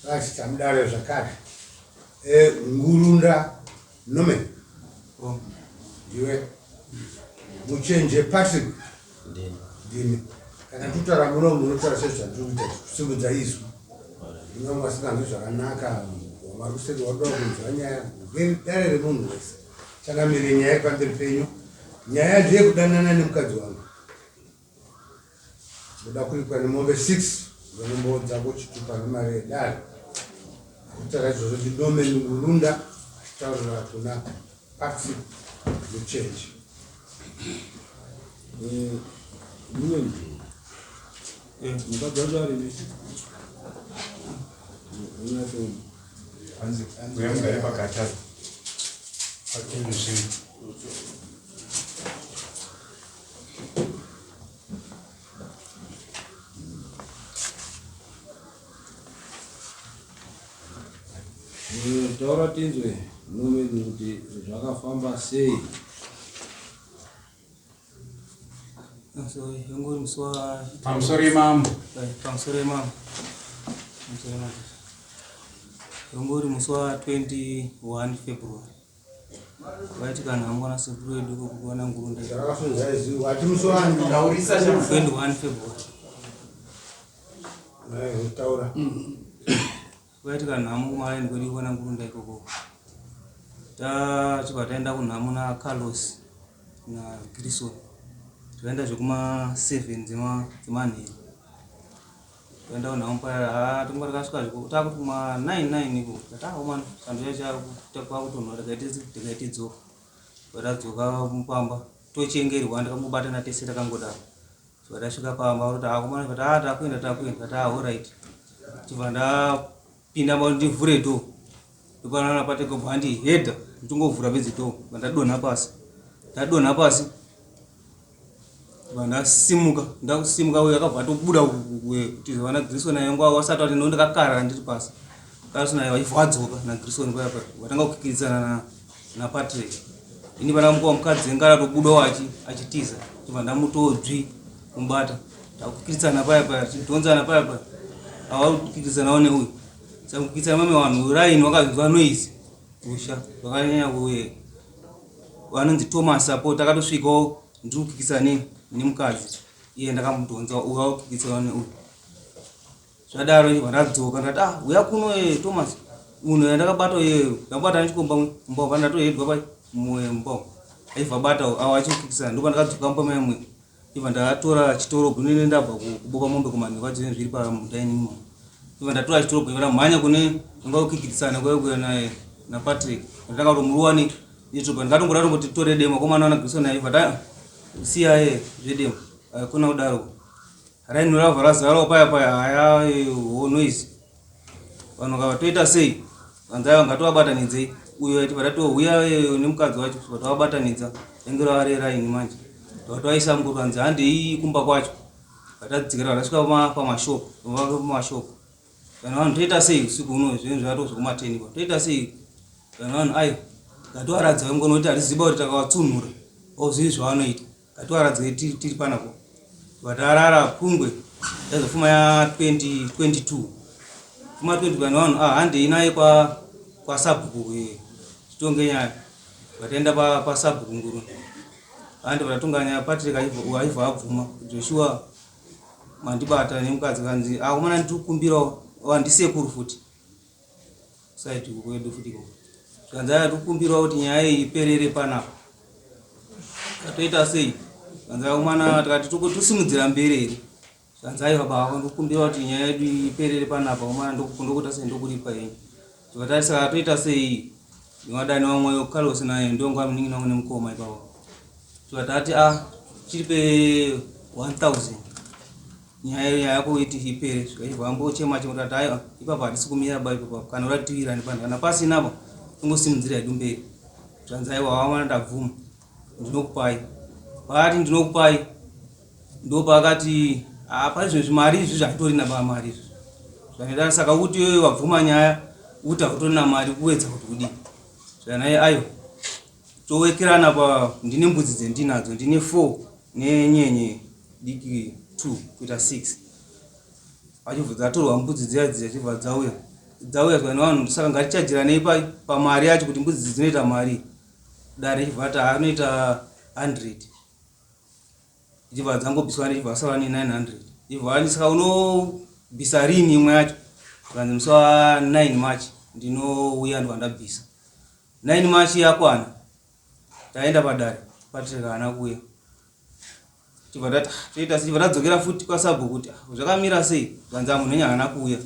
Right, tamudare zvakare. Eh, Ngurunda Norman. Oh. Ndiwe. Muchenje Patrick. Ndini. Ndini. Kana tutaura muno munotaura sezvandiri kuita kusimudza izwi. Ndinonga vasinganzwi zvakanaka, vari kuseri vakuda kunzwa nyaya. Dare remunhu wese. Changamire nyaya iri pamberi penyu. Nyaya ndeyekudanana nemukadzi wangu. Ndoda kuripwa nemombe 6 vanomboudza kuchitupa nemari yedare. Akutaura izvozvo ndiNorman Ngurunda achitaurira kuna Patrick Muchenje. Eh, Norman, Eh, mukadzi wacho aripi? Unyatsoona. Hanzi uya mugare pakati apa. Patenge zvinhu. Eh, Taura tinzwe Norman kuti zvakafamba sei. So, yongori musi wa Pamusoro imambo. Pamusoro yemambo. Pamusoro yemambo. Yongori musi wa 21 February. Vaitika nhamo kana sekuru edu kukuona ngurunde. Zvakasunza izwi wati musi wani 21 February. Eh, taura. Vaitika nhamo kumaraini kwedu kuona ngurunda ikoko. Tachibva taenda kunhamo na Carlos na Grison. Tikaenda zvekuma 7 dzema dzemanheru. Kuenda kunhamo paya haa tonga takasvika zviko takuti kuma 9 9 iko tati ah omana chando chacho kwakutonhora tikaite tikaite dzoka tadzoka mupamba tochengerwa ndakangobatana tese takangodaro so tasvika pamba kuti ah komana kati ah takuenda takuenda kati ah alright chibva ndapinda mba ndivhure door ndopanaona pateko bva ndihedha ndichingovhura bedzi door bva ndadonha pasi ndadonha pasi Vandasimuka ndakusimuka uyo akabva atobuda kuti vana Grison naye nguva wasati wati ndakakarara ndiri pasi Grison naye vachibva vadzoka naGrison paya paya vatanga kukikiritsana naPatrick ini pana mukuwa mukadzi anga atobudawo achitiza chibva ndamutodzvi kumubata takukikiritsana paya paya tichidhonzana paya paya awakukikiritsanawo neuyu saka kukikiritsana mame vanhu raini wakazwa noise usha zvakanyanya kuye vanonzi Thomas apo takatosvikawo ndiri kukikisa nei nemukadzi iye ndakamudhonza uya ukikisa neuyu zvadaro ndibva ndadzoka ndati ah uya kuno e Thomas munhu yandakabata iyeyo ndakabata nechikomba mumba pa ndatohedwa pai mumba aibva bata awo achikikisa ndopa ndakadzoka mumba maimwe ndibva ndatora chitorobho nene ndabva kuboka mombe kumanheru kwacho zviri pamudining mo ndibva ndatora chitorobho ndibva ndamhanya kune anga kukikisana kwaive kuya naye naPatrick ndatanga kutomuruwa nei Youtube ndikatongoda tongoti tore demo komana wana Grison aibva ta siya ye zvedemo hakuna kudaro raini rabva razarawo paya paya haya ho noise vanhu ngava toita sei vanzi aiwa ngativabatanidzei uyo aiti vatatohuya nemukadzi wacho vatovabatanidza renge rava reraini manje vatovaisa mukuru vanzi handei kumba kwacho vatadzikira vatasvika pamashop pamashop Kana vanhu toita sei usiku uno zvinhu zvato zvekumateni kwa toita sei kana vanhu ayo ngatiwaradze ngono kuti hatiziba kuti takawatsunhura au zvii zvavanoita ngatiwaradze tiri panako vatarara pungwe yazofuma ya 2022 fuma 20 vanhu vanhu ah handei naye kwa kwasabhuku eh, titonge nyaya vataenda pasabhuku nguru handi vatatonga nyaya Patrick aibva abvuma Joshua mandibata nemukadzi kanzi akomana ah, ndikukumbirawo oh, handisekuru futi saidi kwedu futi ko zvikanzi aya tikukumbirawo kuti nyaya iyi iperere panapa tatoita sei zvikanzi akomana tikati tosimudzira mberi here zvikanzi aiwa baba ndikukumbira kuti nyaya yedu iperere panapa komana ndokuta sei ndokuripa henyu tikati saka toita sei ndingadani vamwe Carlos naye ndonga munin'ina wangu nemukoma ipapo Tikati ati ah chiripe 1000 nyaya yako iti ipere zvikachibva ambochema chema kuti aiwa ipapo hatisi kumira ba ipapo kana ura tiwirane pano kana pasina apa tongosimudzira hedu mberi zvanzi aiwa wawana ndabvuma ndinokupai paati ndinokupai ndopaakati ah pane zvimwe zvimari izvi zvanditorina ba mari izvi zvanoita saka kuti iwewe wabvuma nyaya kuti hautorina mari kuwedza kuti kudii zvanai aiwa Towekerana pa ndine mbudzi dzendinadzo ndine 4 nenyenye diki 2 kuita 6 achibva dzatorwa mbudzi dziya dziya chibva dzauya dzauya zwa nevanhu saka ngatichajiranei pamari yacho kuti mbudzi idzi dzinoita mari. Dare ichibva ati anoita 100 ichibva dzangobviswa nechibva asara ne 900 ichibva saka unobvisa rini imwe yacho zvikanzi musi wa 9 March ndinouya ndobva ndabvisa. 9 March yakwana taenda padare Patrick haana kuuya chibva tati ah, toita sei chibva tadzokera futi kwasabhuku kuti ah, zvakamira sei zvanzi munhu wenyu haana kuuya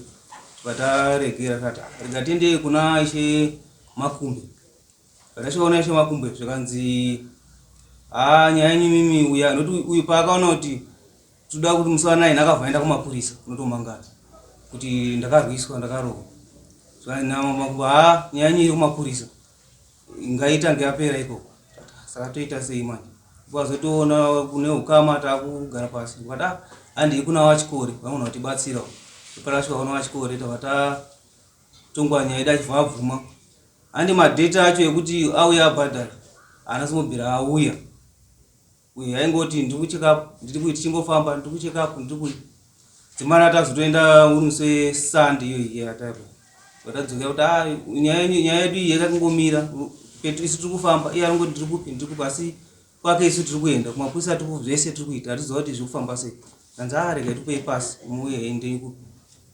chibva taregera tati ah, rega tiende kuna ishe Makumbe. Tasvikaona ishe Makumbe zvikanzi haa nyaya yenyu mimi uya nokuti uyu paakaona kuti toda kuti musi wa 9 akabva aenda kumapurisa kunotomangara kuti ndakarwiswa ndakarohwa. Zvikanzi namakumbe haa nyaya yenyu iri kumapurisa ngaitange yapera ikoko. Saka toita sei manje? Vazotoona kune ukama takugara pasi ndikati ah handei kuna vachikore vanogona kutibatsirawo. Parasvika kuna vachikore tabva tatongwa nyaya yedu achibva abvuma. Handi madate acho ekuti auya abhadhara haana simbobvira auya. Uye aingoti ndiri kucheck up ndiri kui tichingofamba ndiri kucheck up ndiri kui dzimara tazotoenda uri musi weSunday iyo iye ataipo. Vatadzokera kuti ah nyaya yenyu nyaya yedu iyi yakangomira petu isu tiri kufamba iye arongoti ndiri kupi ndiri kupi asi kwake isu tiri kuenda kumapurisa tiri zvese tiri kuita hatiziva kuti zviri kufamba sei. Kanzi ah regai tipei pasi muuye endei kupi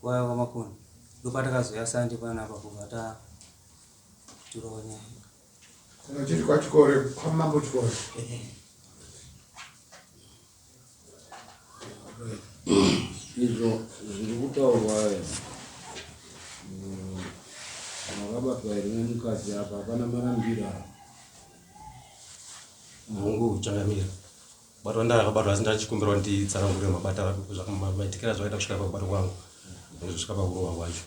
kwaMakoni. Ndopatakazouya Sunday panapa kubva taturova nyaya. Kana uchiti kwaChikore kwaMambo Chikore. Izvo zviri kutaurwa makabatwa here nemukadzi apa hapana marambiro apa. Mungu changamira. Kubatwa ndakabatwa asi ndachikumbirwa nditsanangure mabata maitikira zvakaita kusvika pakubatwa kwangu nekuzosvika pakurohwa kwacho.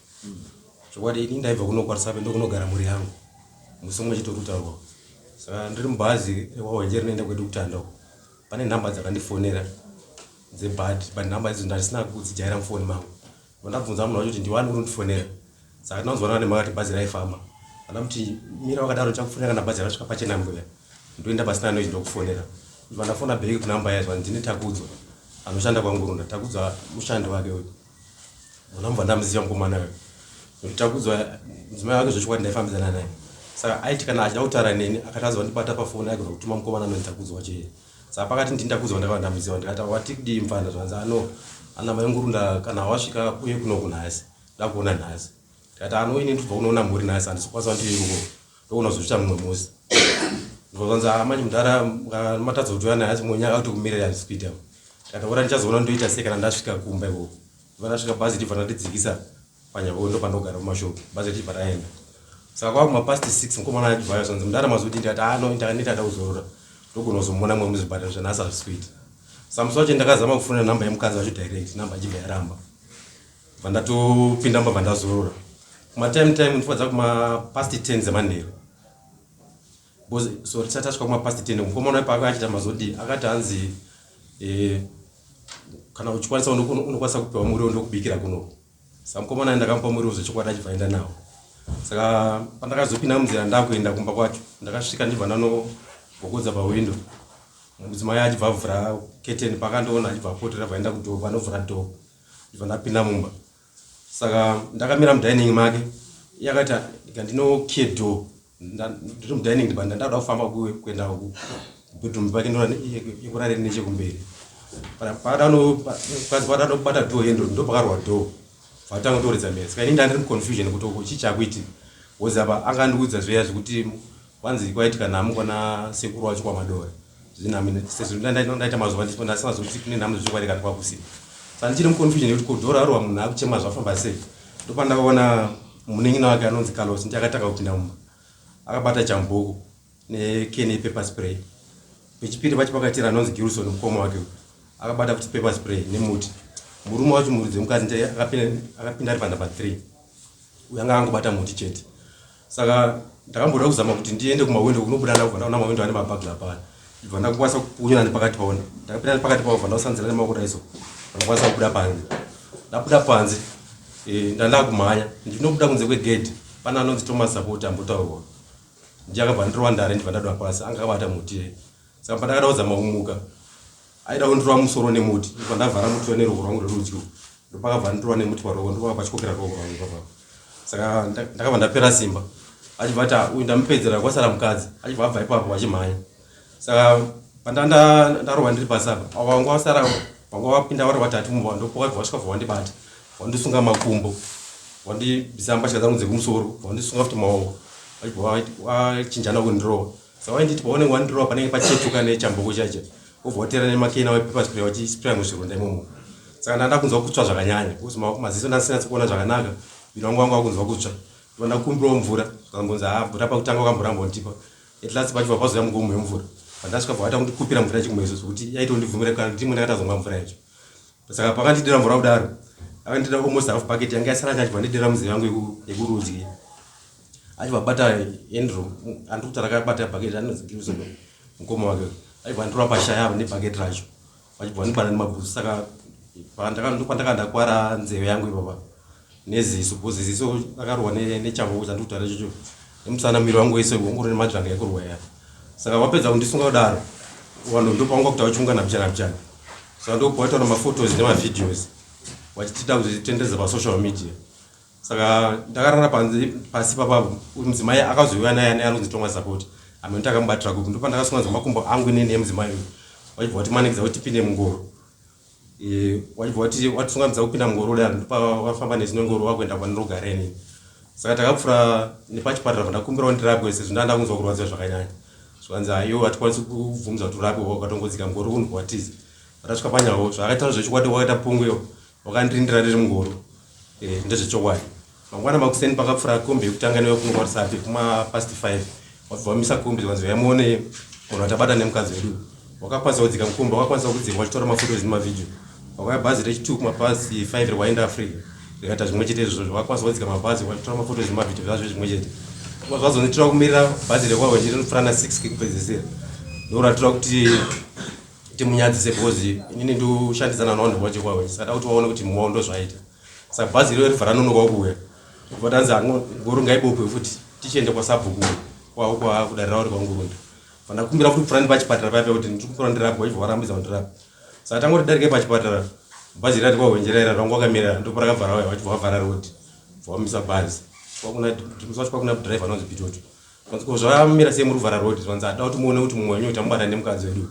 Chokwadi ini ndaibva kuno kwaRusape ndokunogara mhuri yangu musi umwe chete uri kutaurwa. Saka ndiri mubhazi rekwaHwenje rinoenda kwedu kuTanda uko. Pane nhamba dzakandifonera dzebhadhi but nhamba idzo ndandisina kudzijaira mufoni mangu. Ndabvunza munhu wacho kuti ndiwani uri kundifonera. Saka tinonzwanana nemakati bhazi raifamba. Andamuti mira wakadaro ndichakufonera kana bhazi rasvika pachena mbuya. Ndoenda pasina noise ndokufonera. Ndibva ndafona back kunamba iya zvanzi ndini Takudzwa anoshanda kwaNgurunda. Takudzwa mushandi wake uyu. Ndamubva ndamuziva mukomana uyu. Nekuti Takudzwa mudzimai wake zvechokwadi ndaifambidzana naye. Saka aiti kana achida kutaura neni akati azondibata pafoni aigona kutuma mukomana anonzi Takudzwa wacho iye. Saka pakati ndini Takudzwa ndakabva ndamuziva ndikati wati kudii mfana zvanzi ano ana mai Ngurunda kana wasvika uye kunoku nhasi. Ndakuona nhasi. Ndikati ano ini ndobva kunoona mhuri nhasi handisi kukwanisa kuti uko ndokuona kuzosvika mumwe musi. Ndozvanzi ah manje mudhara matadza kutouya naye asi mwenye akatokumirira handisi kuita. Ndikati ora ndichazoona ndoita sei kana ndasvika kumba ikoko. Ndibva ndasvika bhazi richibva randidzikisa panyako ndopandogara mumashopu bhazi richibva raenda. Saka kwava kuma past 6 mukomana achibva auya zvanzi mudhara mazodii ndikati ah no ndakaneta da kuzorora ndogona kuzomuona mumwe muzvibhadhara zvanhasi hazvisi kuita. Saka musi wacho ndakazama kufonera nhamba yemukadzi wacho direct nhamba ichibva yaramba. Bva ndatopinda mumba bva ndazorora. Kuma time time ndifadza kuma past 10 dzemanheru. Because sorry tisati tasvika kuma past 10 mukomana wepa aka achiita mazodii akati hanzi eh, kana uchikwanisa unokwanisa kupiwa muriwo ndokubikira kuno. Saka mukomana ndakamupa muriwo zvechokwadi achibva aenda nawo. Saka pandakazopinda munzira ndakuenda kumba kwacho ndakasvika ndibva ndanogogodza pahwindo. Mudzimai achibva avhura keteni pakandiona achibva apotera bva aenda kudhoo panovhura dhoo. Ndibva ndapinda mumba. Saka ndakamira mudining make. Iye akati ndika ndinokiye door. Ndiri mudining ndibva ndada kufamba kuenda kubedroom pake ndoona yekurara iri nechekumberi. Pakada kubata door handle ndopakarwa door. Vatanga kutoridza mhere. Saka ini ndandiri muconfusion kuti uko chii chakuitika. Because apa anga andiudza zviya zvekuti kwanzi kwaitika nhamo kwana sekuru wacho kwaMadora. Sezvo ndaita mazuva ndisipo ndasina zvokuti kune nhamo zvechokwadi kana kwakusina. Saka ndichiri muconfusion yekuti ko dhora arova munhu akuchema zvafamba sei. Ndopandakaona munin'ina wake anonzi Carlos ndiye akatanga kupinda mumba. Akabata jamboko nekeni yepaper spray. Pechipiri pacho pakatira anonzi Gilson mukoma wake uyu. Akabata futi paper spray nemuti. Murume wacho muridzi wemukadzi ndiye akapinda ari panumber 3. Uyu anga angobata muti chete. Saka ndakamboda kuzama kuti ndiende kumawindo kunobuda ndakubva ndaona mawindo ane mabhagla paya. Ndibva ndakukwanisa kupunyura nepakati pawo. Ndakapinda nepakati pawo bva ndasanzira nemaoko daiso. Ndakwanisa kubuda panze. Ndabuda panze eh, ndandakumhanya. Ndinobuda kunze kwegedhi. Pana anonzi Thomas Sapoti ambotaurwa. Ndiye akabva andirova ndare ndibva ndadwa pasi. Anga akabata muti. Saka pandakada kuzama kumuka aida kundirova musoro nemuti. Ndibva ndavhara muti neruoko rwangu rwerudyi. Ndopakabva andirova nemuti paruoko ndopakabva atyokera ruoko rwangu ipapa. Saka ndakabva ndapera simba. Achibva ati ah, uyu ndamupedzera kwasara mukadzi. Achibva abva ipapo achimhanya. Saka pandanda ndarohwa ndiri pasi apa, avo vanga vasara vanga vapinda vari vatatu mumba ndopakabva vasvika bva vandibata. Vandisunga makumbo, vandibvisa mbatya dzangu dzekumusoro, vandisunga futi maoko. Vachibva vachinjana kundirova. Saka vainditi paunenge wandirova panenge pachetuka nechamboko chacho. Wobva watera nemakena wepaper spray vachispraya muzvironda imomo. Saka ndanga ndakunzwa kutsva zvakanyanya because maziso ndasina kuona zvakanaka. Muviri wangu wanga wakunzwa kutsva. Ndobva ndakumbirawo mvura. Zvikambonzi haa mvura pakutanga wakamboramba kundipa. At last pachibva pazouya mugomo wemvura. Pandasvika bva vaita kundikupira mvura yechikumeso zvekuti yaitondibvumira kana ndimwe ndakatazomwa mvura yacho. Saka pakandidira mvura kudaro akandidira almost half bucket yanga yasara achibva ndidira munzeve yangu yekurudyi. Achibva abata Andrew andiri kuti rakabata bucket anonzi Gibson mukoma wake. Achibva anditora pashaya apa nebucket racho. Vachibva vandibata nemabhutsu saka pandakanga ndakwara nzeve yangu ipapa neziso because ziso rakarohwa nechangu chandiri kutaura ichocho nemusana muviri wangu wese wongori nemadzvanga ekurwa ya saka vapedza kundisunga kudaro vanhu ndopavanga kuti vachiungana mbichana mbichana saka ndopaitaura maphotos nemavideos vachitida kuzvitenderedza pasocial media saka ndakarara panze pasi papapo mudzimai akazouya naye ane anonzi tonga support amene takamubatira kupi ndopandakasunganza makumbo angu inini yemudzimai uyu vachibva vatimanikidza kuti tipinde mungoro e, vachibva vati watisunganidza kupinda mungoro kudaro ndopawafamba nesu nengoro wakuenda kwandinogara inini saka takapfura nepachipatara pandakumbirawo ndirapwe sezvo ndanga ndakunzwa kurwadziwa zvakanyanya zvikanzi haiwo hatikwanisi kubvumidza kuti urapwe wakatongodzika mungoro unhu watiza patasvika panyawo zvakaita zvechokwadi wakaita pungwewo wakandirindira ndiri mungoro Eh, ndezvechokwadi mangwana makuseni pakapfuura kombi yekutanga newe kuno kwarusape kuma past 5 wabva wamisa kombi zvikanzi uyai muone munhu atabata nemukadzi wedu wakakwanisa kudzika mukombi wakakwanisa kudzika wachitora mafotos nemavhidhiyo wakauya bhazi rechi2 kumapasi 5 rikwaenda africa rikaita zvimwe chete izvozvo wakakwanisa kudzika mabhazi wachitora mafotos nemavhidhiyo zvazvo zvimwe chete zvazonitira kumirira bhazi rekwahwenje rinopfuura na 6 kekupedzisira ndoratira kuti timunyadzise because inini ndoshandidzana navanhu vacho kwavo saka kuti vaone kuti mumwe ndozvaita saka bhazi iro ribva ranonoka kuuya kubva tanzi ngoro ngaibopwe futi tichiende kwasabhuku kwavo kwakudare ravo rekwangurunda vandakumbira futi kupfura ndipachipatara paya paya kuti ndiri kupfura ndirapwa vachibva varambidza kundirapa saka tangoti darike pachipatara bhazi rati kwahwenjera ira ranga wakamira ndoparakabva rauya vachibva vavhara roti bva vamisa bhazi kwakuna kwakuna driver anonzi bitoto Zvanzi ko zvamira sei muri kuvhara road zvanzi ada kuti muone kuti mumwe wenyu tamubata nemukadzi wedu.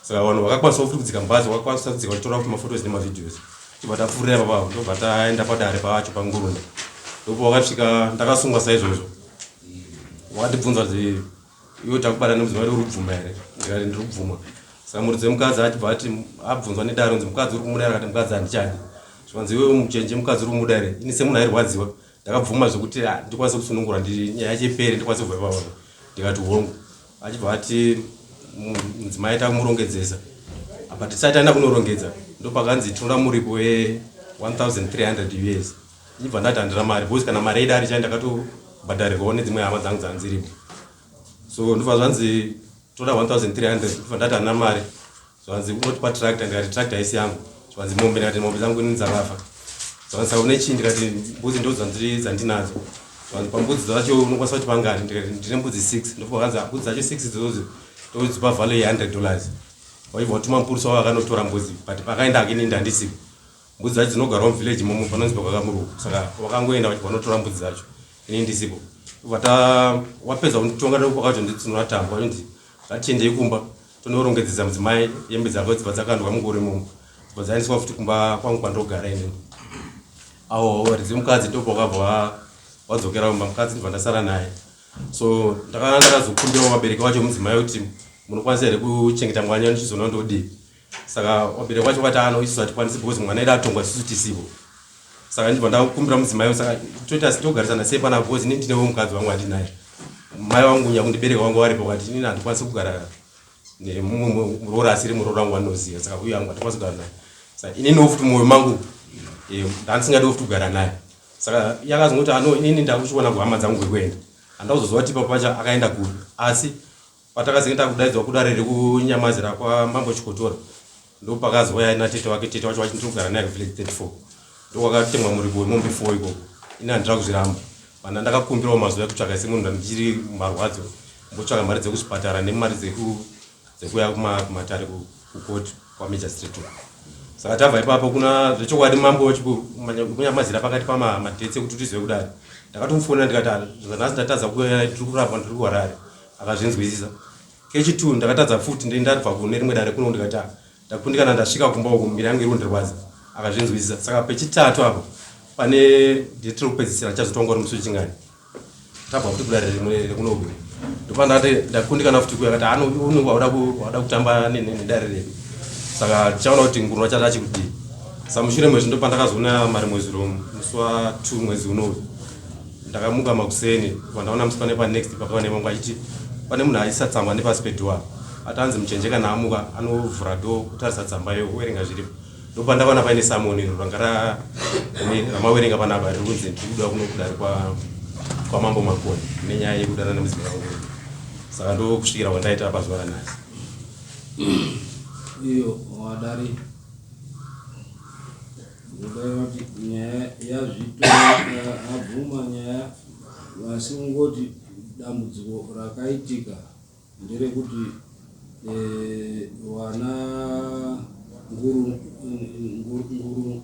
Saka vanhu vakakwanisa futi kudzika mubhazi vakakwanisa kudzika vachitora futi mafotos nemavideos. Tobva tapfuurira ipapa ndobva taenda padare pacho pangurunda. Ndopo vakasvika ndakasungwa saizvozvo. Vakandibvunza kuti iwe takubata nemudzimai uri kubvuma here? Ndikati ndiri kubvuma. Saka muridzi wemukadzi achibva ati abvunzwa nedare kunzi mukadzi uri kumuda here akati mukadzi handichadi. Zvikanzi iwe muchenje mukadzi uri kumuda here? Ini semunhu airwadziwa ndakabvuma zvekuti ah, ndikwanise kusunungura nyaya yacho ipere ndikwanise kubva ipapo ndikati hongu achibva ati mudzimai takumurongedzesa apa tisati taenda kunorongedza ndopakanzi tinoda muripo we 1300 us ndibva ndati handina mari because kana mari yedu ari chai ndakatobhadharirwawo nedzimwe hama dzangu dzanziripo so ndobva zvanzi toda 1300 ndobva ndati handina mari Zvanzi unotipa tractor ndikati tractor haisi yangu. Zvanzi mombe ndikati mombe dzangu ini dzakafa. Zvanzi saka une chii ndikati mbudzi ndo dzandinadzo. Zvanzi pambudzi dzacho unokwanisa kuti pangani ndikati ndine mbudzi 6 ndofunga kanzi ah, mbudzi dzacho 6 idzodzo ndodzipa value ye 100 dollars. Waibva watuma mupurisa wavo akanotora mbudzi but pakaenda hake ini ndandisipo. Mbudzi dzacho dzinogarawo muvillage imomo panonzi pakakamuruku saka wakangoenda vachibva vanotora mbudzi dzacho ini ndisipo. Vata wapedza kunditonga ndopakazonditsunura tambo vachinzi ngatiendei kumba tonorongedzedza mudzimai hembe dzako dzibva dzakandwa mungoro imomo dzibva dzaendeswa futi kumba kwangu kwandogara inini awo varidzi vemukadzi ndopawakabva wadzokera kumba mukadzi ndibva ndasara naye so ndakanga ndakazokumbirawo vabereki vacho mudzimai kuti munokwanisa here kuchengeta mwana ndichizoona ndodii saka vabereki vacho vati ano isusu hatikwanisi because mwana edu atongwa isusu tisivo saka ndibva ndakumbira mudzimai saka toita togarisana sei panapa because ini ndinewo mukadzi wangu andinaye mai vangu nyakundibereka wangu varipo vati inini handikwanisi kugara nemumwe muroora asiri muroora wangu wandinoziva saka uyu angu handikwanisi kugara naye saka ininiwo futi mumwoyo mangu eh, ndandisingadiwo futi kugara naye saka yakazongoti ano inini ndakuchiona kuhama dzangu kwekuenda handakuzoziva kuti ipapo pacho akaenda kupi asi Patakazenge takudaidzwa kudare rekunyamazira kwamambo Chikotora ndopakazouya natete wake tete wacho wacho ndiri kugara naye kuvillage 34 ndokwakatemwa muripo wemombe 4 ikoko ini handira kuzviramba vana ndakakumbirawo mazuva ekutsvaga semunhu ndichiri marwadzo mbotsvaga mari dzekuzvipatara nemari dzekuuya kumatare kukoti kwamagistrate uko. Saka tabva ipapo kuna zvechokwadi mambo kunyamazira pakati pamadates ekuti tizive kudari. Ndakatomufonera ndikati ah, zvanhasi ndatadza kuuya ndiri kurapwa ndiri kuHarare. Akazvinzwisisa. Kechi2 ndakatadza futi ndabva kune rimwe dare kuno ndikati ah, ndakundikana ndasvika kumba uku miviri yangu iri kundirwadza. Akazvinzwisisa. Saka pechitatu apo pane date rekupedzisira ndichazotongwa uri musi wechingani. Tabva futi kudare rimwe rekuno uku. Ndopandati ndakundikana futi kuya akati unenge wauda kutamba nedare redu. Saka tichaona kuti nguru wacho achikudii. Saka mushure mezvo ndopandakazoona mari mwezi musi wa 2 mwezi unoyu. Ndakamuka makuseni pandaona musi pane panext pakava nevangu achiti pane munhu aisa tsamba nepasi pedhoa. Ati anzi muchenje kana amuka anovhura dhoo kutarisa tsamba iyo kuverenga zviripo. Ndopandakaona paine samoni iro ranga ramawerenga panapa riri kunzi ndiri kuda kuno kudare kwamambo Makoni nenyaya yekudana nemudzimai wangu. Saka ndokusvikira kwandaita pazuva ranhasi. Iyo wadari ndodai vati nyaya yazvitora abvuma nyaya asi kungoti dambudziko rakaitika nderekuti wana nguru nguru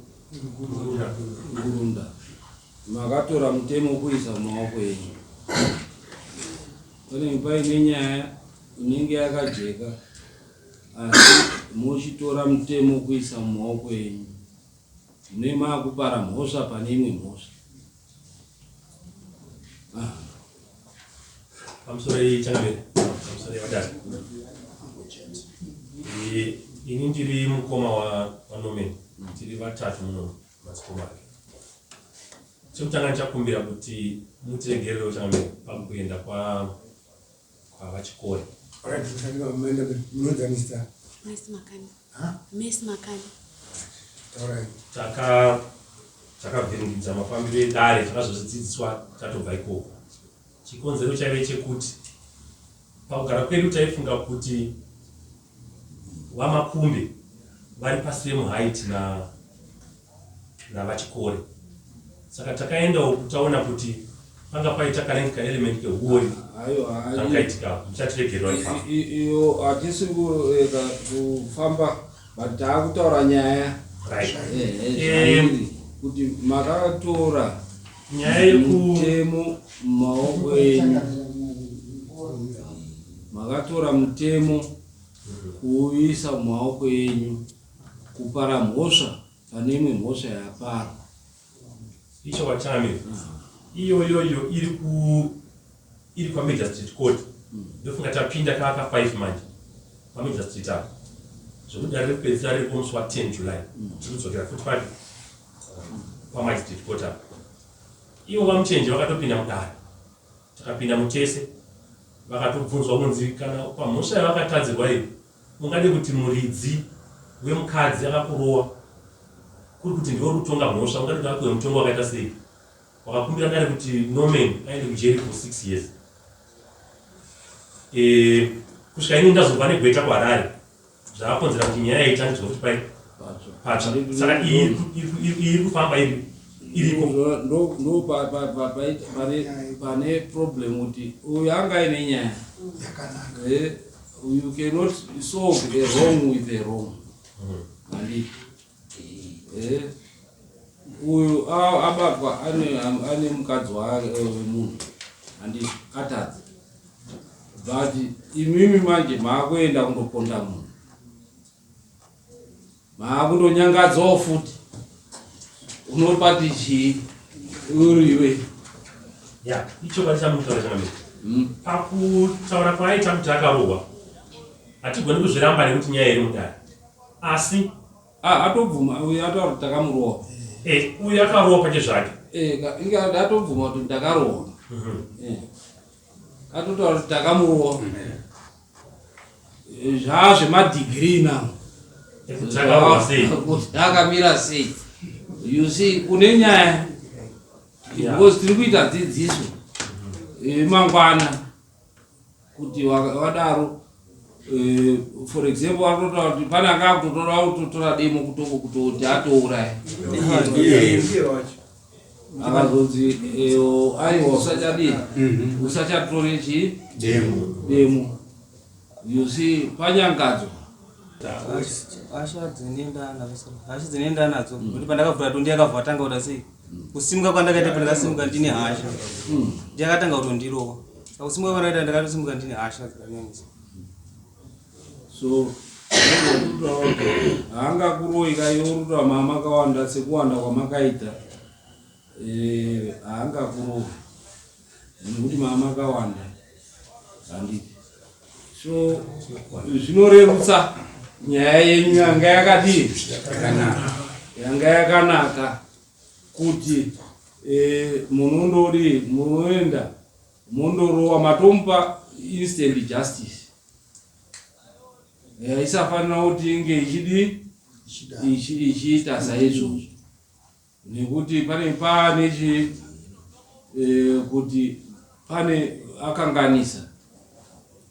ngurunda makatora mutemo kuisa mumaoko enyu. Panenge paine nyaya inenge yakajeka asi mochitora mutemo kuisa mumaoko enyu mune maakupara mhosva pane imwe mhosva. Pamusoro changamire, pamusoro vadare. Ini ndiri mukoma waNorman, tiri vatatu muno madzikoma ake. Chekutanga ndichakumbira kuti mutiregererewo changamire pakuenda kwavaChikore. Munonzi Mr. Messi Makani. Messi Makani. Taurai. Takavhiringidza mafambiro edare, takazozvidzidziswa tatobva ikoko. Chikonzero chaive chekuti pakugara kwedu taifunga kuti vaMakumbe vari pasame height naVaChikore. Saka takaendawo taona kuti panga paita kanenge kaelement kehuori kangaitika. Muchatiregerera ipapo. Iyo hatisi kurega kufamba but taakutaura nyaya zvairi kuti makatora nyaya mutemo mumaoko enyu, makatora mutemo kuuisa mumaoko enyu kupara mhosva pane imwe mhosva yaparwa. Icho wachamira iyoyoyo iri ku iri kwamagistrate court. Ndofunga tapinda kaka 5 manje pamagistrate apo zvekuti dare rekupedzisira riri kumusi wa10 July. Tiri kudzokera futi papi pamagistrate court apo. Ivo vaMuchenje vakatopinda mudare, takapinda mutese, vakatobvunzwa kunzi kana pamhosva yavakatadzirwa iyi ungade kuti muridzi wemukadzi akakurowa kuri kuti ndiwe uri kutonga mhosva ungade kuti apiwe mutongo wakaita sei. Wakakumbira dare kuti Norman aende kujeri for 6 years. Kusvika ini ndazobva negweta kuHarare zvakakonzera kuti nyaya itangidzwe futi pai patsva. Saka iyi iri kufamba iri iriko. Ndo pane problem kuti uyu anga aine nyaya yakanaka. You cannot solve a wrong with a wrong. Handiti uyu abatwa ane mukadzi wemunhu, handiti atadza, but imimi manje maakuenda kundoponda munhu, maakundonyangadzawo futi. Unopati chii uriwe? Ya, ichokwadi chamutaura changamire. Pakutaura kwaaita kuti akarohwa hatigoni kuzviramba nekuti nyaya iri mudare, asi Atobvuma uyu, ataura kuti takamurohwa. Uyu akarohwa pache zvake. Inge atobvuma kuti ndakarohwa. Atotaura kuti takamurohwa. Zvaa zvemadegree now ekuti akarohwa sei, kuti akamira sei. You see, kune nyaya because tiri kuita dzidziso yemangwana kuti wadaro, for example, vatotaura kuti pane anga akutotora kutotora demo kutoko kutoti atouraya, akazonzi aiwa, usachadii, usachatore chii, demo. You see, panyangadzwa. Hasha dzinoenda nadzo, hasha dzinoenda nadzo. Nokuti pandakavhura tondi yakabva atanga kuita sei? Kusimuka kwandakaita pandakasimuka ndine hasha. Ndiye akatanga kutondirova. Saka kusimuka kwandakaita ndakatosimuka ndine hasha dzakanyanyisa. So haangakuroyi ka iwe uri kutaura mamakawanda sekuwanda kwamakaita eh, haangakurovi nekuti mamakawanda handiti so zvinorerutsa nyaya yenyu yanga yakadii yanga yakanaka kuti eh, munondodii munoenda mondorowa matomupa instant justice yaisafanira kuti inge ichidii ichiita saizvozvo nekuti pane pane chi e, kuti pane akanganisa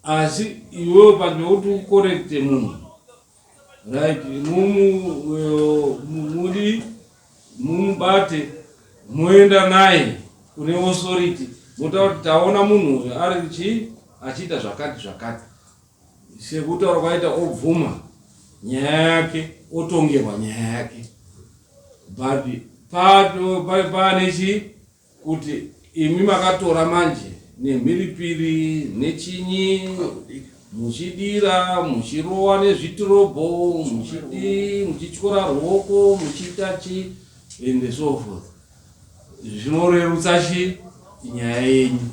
asi iwewe panokuti ukorekte munhu right mumu eh, mudi mumubate moenda naye kune authority motaura kuti taona munhu uyu ari chii achiita zvakati zvakati sekutaura kwaita obvuma nyaya yake otongerwa nyaya yake but paane chii kuti imi makatora manje nemhiripiri nechinyi muchidira muchirowa nezvitirobho muchidii muchityora ruoko muchiita chi and so forth zvinorerutsa chi nyaya yenyu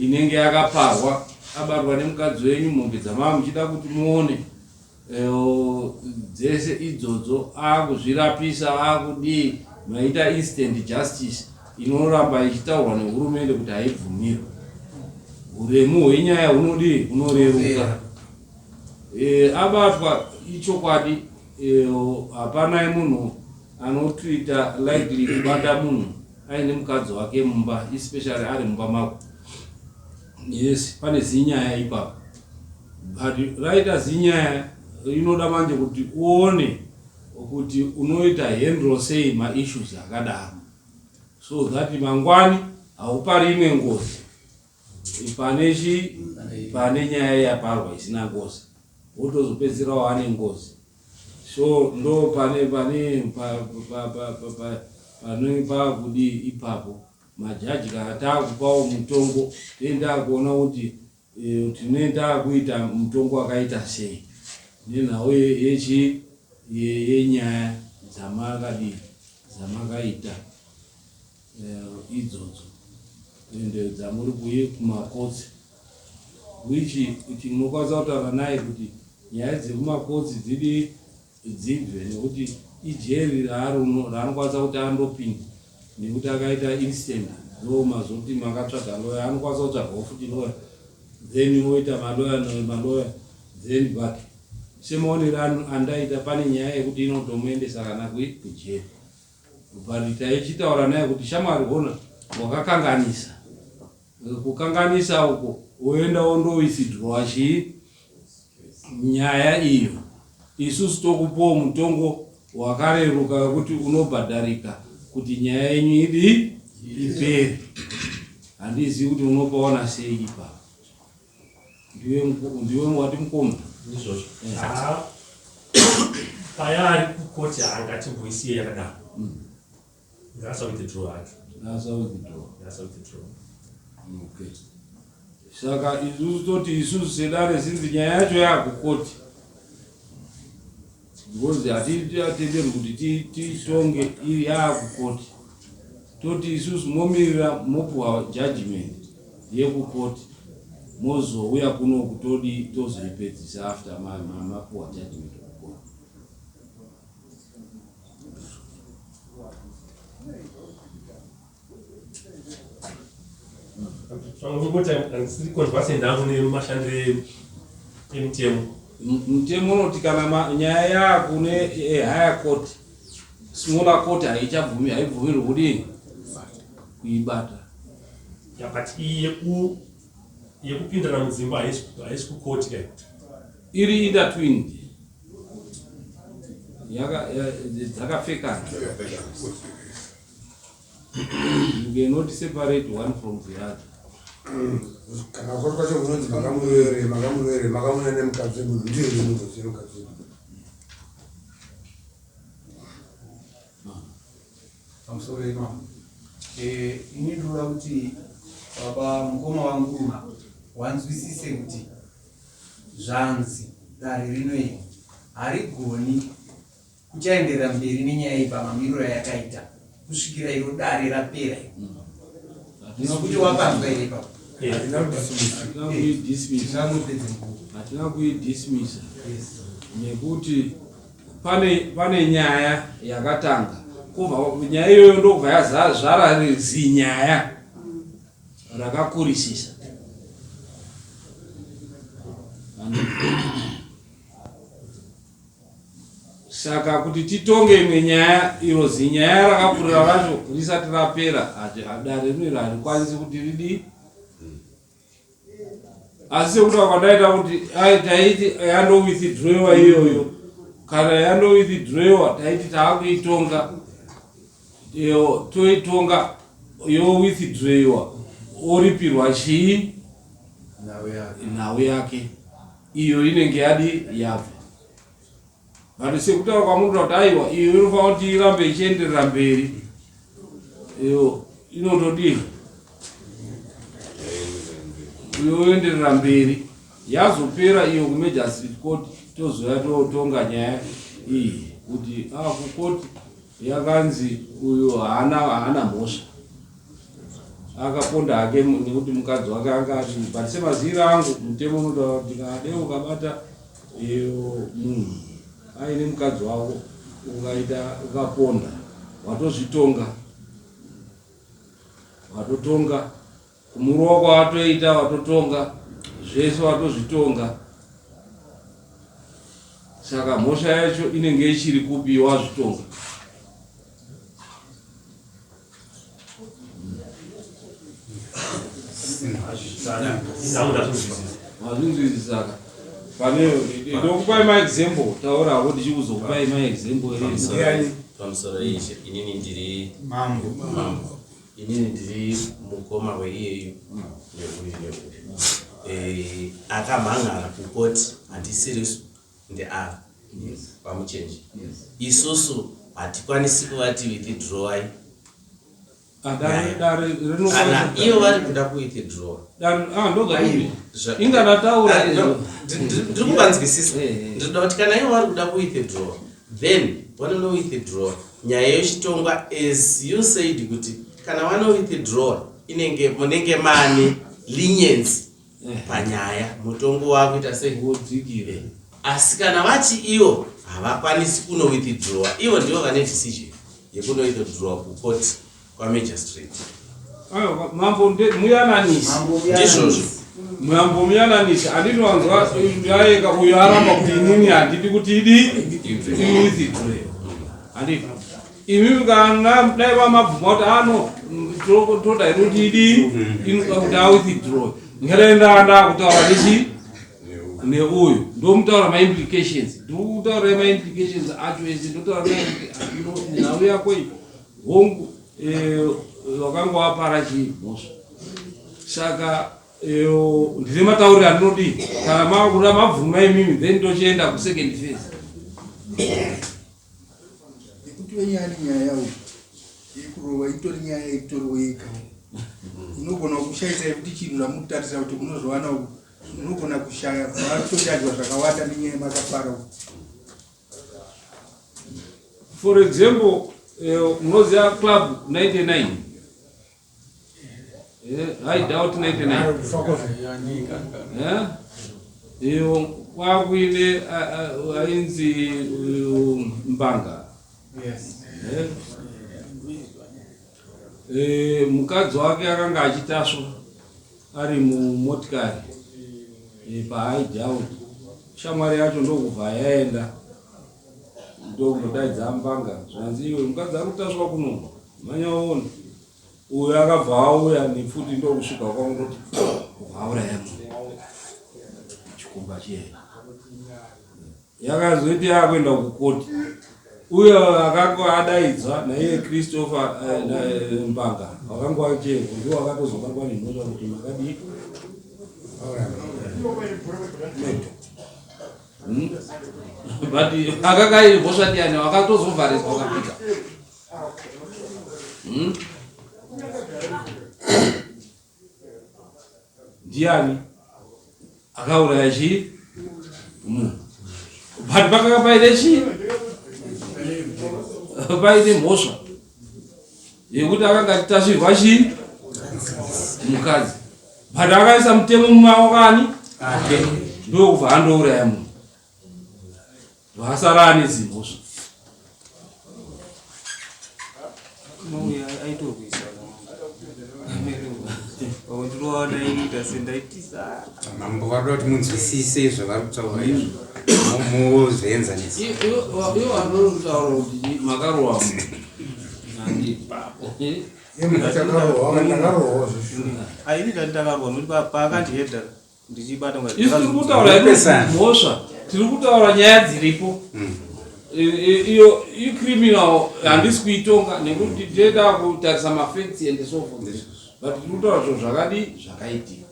inenge yakaparwa abatwa nemukadzi wenyu mombe dzamava muchida kuti muone Dzese idzodzo akuzvirapisa akudii maita instant justice inoramba ichitaurwa nehurumende kuti haibvumirwe uremu hwenyaya hunodii hunoreruka e, abatwa ichokwadi e, hapanai munhu anotoita likely kubata munhu aine mukadzi wake mumba especially ari mumba mako yes pane zinyaya ipapo But raita zinyaya inoda manje kuti uone kuti unoita handle sei maissues akadaro so that mangwani haupari imwe ngozi pane chi pane nyaya yaparwa isina ngozi wotozopedzisira waane ngozi so ndo pane pane pane pakudii ipapo majaji kana taakupawo mutongo tenge taakuona kuti Eh, tinenge taakuita mutongo wakaita sei nenhau yechi yenyaya dzamakadii dzamakaita eh, idzodzo ende dzamuri kuye kumakotsi which kuti munokwanisa kutaura naye kuti nyaya dzekumakotsi dzidi dzibve nekuti ijeri raanokwanisa kuti andopinda nekuti akaita instant ndo mazoti makatsvaga loya anokwanisa kutsvagawo futi loya then oita maloya maloya then but semaonero andaita pane nyaya yekuti inotomuendesa kana kujeri but taichitaura naye kuti shamwari hona wakakanganisa Kukanganisa uko woenda wondowisidrowa chii nyaya iyo isusu tokupawo mutongo wakareruka wekuti unobhadharika kuti nyaya yenyu idi ipere handizivi kuti unopaona sei ipapo ndiwe wati mukoma ndizvozvo eh. ah, paya ari kukoti haangatimboisiye yakadaro mm. Ngasa withdraw hake. Ngasa withdraw. Ngasa withdraw. Okay. Saka isusu toti isusu sedare sinzi nyaya yacho yakukoti. Because hatitenderwi kuti titonge iri yakukoti. Toti isusu momirira mopuwa judgment yekukoti mozouya kuno kutodi tozoipedzisa after mapuwa judgment kukoti. Emutemo mutemo unoti kana nyaya yaakune higher court smaller court haichabvumi haibvumirwi kudii kuibata but iyi yekupindana mudzimba haisi kukoti kai iri intertwined dzakapfekana you cannot separate one from the other kana koti kwacho kunonzi makamuroyere makamuroyere makamuona nemukadzi wemunhu ndiye munhu mukadzi wemunhu. Pamusoro imamo. Eh, ini ndinoda kuti baba mukoma wangu wanzwisise kuti zvanzi dare rino iri harigoni kuchaenderera mberi nenyaya iyi pamamiriro ayakaita kusvikira iro dare rapera iro. Ndinokuti wapanzwa here ipapo? Hatina kuidismisa nekuti pane pane nyaya yakatanga kubva nyaya iyoyo ndokubva yazvara zinyaya rakakurisisa. Saka kuti titonge imwe nyaya iro zinyaya rakakurira racho risati rapera dare rino iro harikwanisi kuti ridii asi sekutaura kwandaita kuti taiti yandowithdrewa iyoyo kana yandowithdrewa taiti taakuitonga toitonga yowithdrewa oripirwa chii nhau yake iyo inenge yadi yabva but sekutaura kwamunoita kuti aiwa iyo inofanira kuti irambe ichienderera mberi iyo inotodii yoenderera mberi yazopera iyo kumagistrate court tozoya totonga nyaya iyi kuti ah, kukoti yakanzi uyo haana haana mhosva akaponda hake nekuti mukadzi wake anga ari but semaziviro angu mutemo unotaura kuti kana dei ukabata iyo munhu aine mukadzi wako ukaita ukaponda watozvitonga watotonga kumurova kwawatoita watotonga zvese watozvitonga saka mhosva yacho inenge ichiri kupi wazvitonga Mazvinzwisisaka. Pane ndokupai maexample taura hako ndichikuzokupai maexample pamusoro ishe inini ndiri mambo mambo inini ndiri mukoma weiyeyu neuyu neuyu eh, akamhan'ara kukoti handisirisu ndeava vamuchenji isusu hatikwanisi kuvati withdrawai Ah, dare dare kana ivo vari kuda kuwithdraw ah, inga ndataura ah, ndiri kuvanzwisisa eh, eh. ndinoda kuti kana ivo vari kuda kuwithdraw then vanonowithdraw nyaya yochitongwa as you said kuti kana vanowithdraw inenge munenge mane leniency eh. panyaya mutongo wakuita sei wodzikira asi kana vati ivo havakwanisi kunowithdraw ivo ndivo vane decision yekunowithdraw kucourt kwamagistrate mambo muyananisi ndizvozvo mambo muyananisi handiti wanzwa yaeka uyo aramba kuti inini handidi kuti idi iwithdraw handiti Imi kana dai vamabvuma kuti ano toda here kuti idii inoda kuti awithdraw ngerenda ndakutaura nechi neuyu ndomutaura maimplications ndikutaura maimplications acho ese ndotaura nhau yako iyi hongu eh, wakanga wapara chii mhosva saka eh, ndine matauriro andinodii kana makuda mabvuma imimi then tochienda kusecond phase Nekuti wenyaya nenyaya uyu yekurova itori nyaya itoriwo yega inogona kushaisa yekuti chinhu ramutarisira kuti munozowana uku unogona kushaya matodadwa zvakawanda nenyaya yemakapara uku for example eh, munoziva club 99 Hideout 99. Eh? Iyo kwakuine ainzi Mbanga. Yes. Eh? Eh, mukadzi wake akanga achitasva ari mumotikari eh, pahideout. Shamwari yacho ndokubva yaenda ndokundodaidza Mbanga zvanzi iwe mukadzi ari kutasva kuno mhanya uone. Uyo akabva auya nepfuti ndokusvika kwangoti ukauraya munhu chikomba chiye yakazoiti yakuenda kukoti uyo akanga adaidzwa naiye Christopher eh, eh, Mbanga wakanga wacheko ndiwo akatozobatwa nemhosva kuti makadii But akanga aine mhosva ndiyani wakatozovhariswa wakapika. Ndiani akauraya chii munhu? But pakanga paine chii? Paine mhosva yekuti akanga achitasvirwa chii mukadzi, but akaisa mutemo mumaoko ani ndokubva andouraya munhu. Vasara ane zimhosva. Mambo varikuda kuti munzwisise zvavari kutaura izvo mozvienzanisa. Iwo vanori kutaura kuti makarowa Aini ndakarohwa nokuti paakandihedha ndichibata isu tiri kutaura mhosva tiri kutaura nyaya dziripo hmm. iyo icriminal handisi kuitonga nekuti tinoda kutarisa mafacts and so forth but tiri kutaura zvinhu zvakadii zvakaitika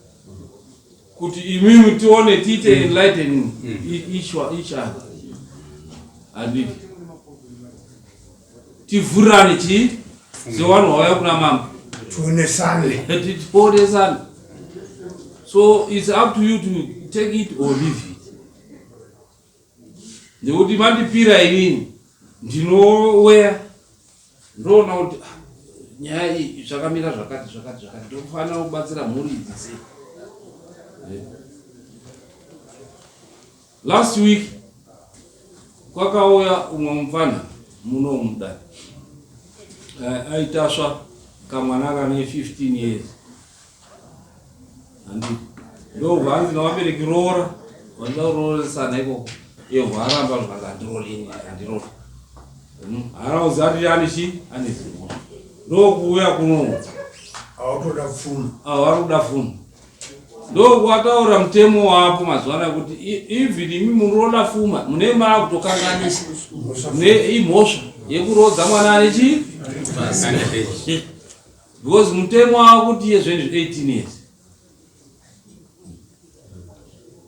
kuti imimi tione tiite hmm. enlightening hmm. each other handiti tivhurirane chii sewanhu wauya kuna mambo tionesane tionesane so its up to you to take it or leave it nekuti mandipira inini ndinoweya ndoona kuti ah, nyaya iyi zvakamira zvakati zvakati zvakati ndokufanira kubatsira mhuri idzi sei eh. Last week kwakauya umwe mupfanha muno mudare eh, aitasva kamwana kane 15 years handiti ndobva hanzi navabereki roora vanoda kurooresana ikoko iye aramba zvikanzi handirori ini handirori hmm, haana kuziva kuti ane chii ane zimhosva ndokuuya kuno autoda pfuma vari kuda pfuma ndokuwataura mutemo wapo mazuva anaya kuti even imi munoda fuma mune maakutokanganisa imhosva yekuroodza mwana ane chii because mutemo wakuti iye zvenizvi 18 years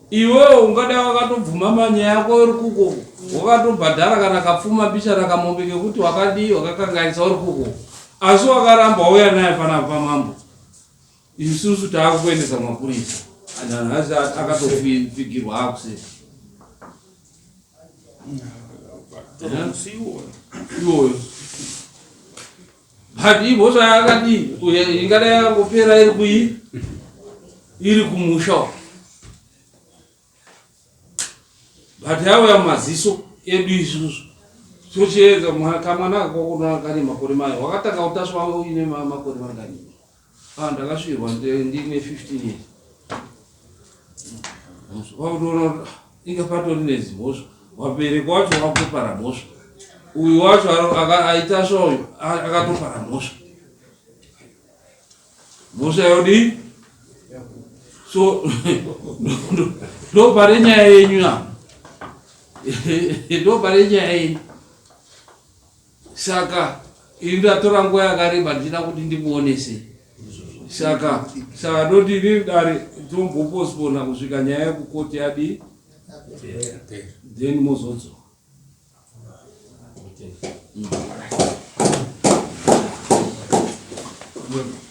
iwewe ungadai wakatobvuma manyaya yako uri kuko wakatobhadhara kana kapfuma bichana kamombe kekuti wakadii wakakanganisa uri kuko asi wakaramba wauya naye panapa pamambo Isusu taakukuendesa mapurisa nanhasi akatopfigirwa akuseri iwoyo but imhosva yakadii ingadai yakangopera iri kui iri kumusha but yauya mumaziso edu isusu tochiedza kamwana kakona kane makore mayo wakatanga kutaswa uine makore mangani ah, ndakasvirwa ndine 15 years wakutoona kuti ah, inga patori nezimhosva wabereki wacho wakutopara mhosva uyu wacho aitasva uyu akatopara mhosva mhosva yodii so ndopane nyaya yenyu apa ndopane nyaya yenyu saka ini ndatora nguva yakareba ndichida kuti ndikuonese saka saka ndoti inini dare tombopospona kusvika nyaya yekukoti yadii then mozodzoka Mm.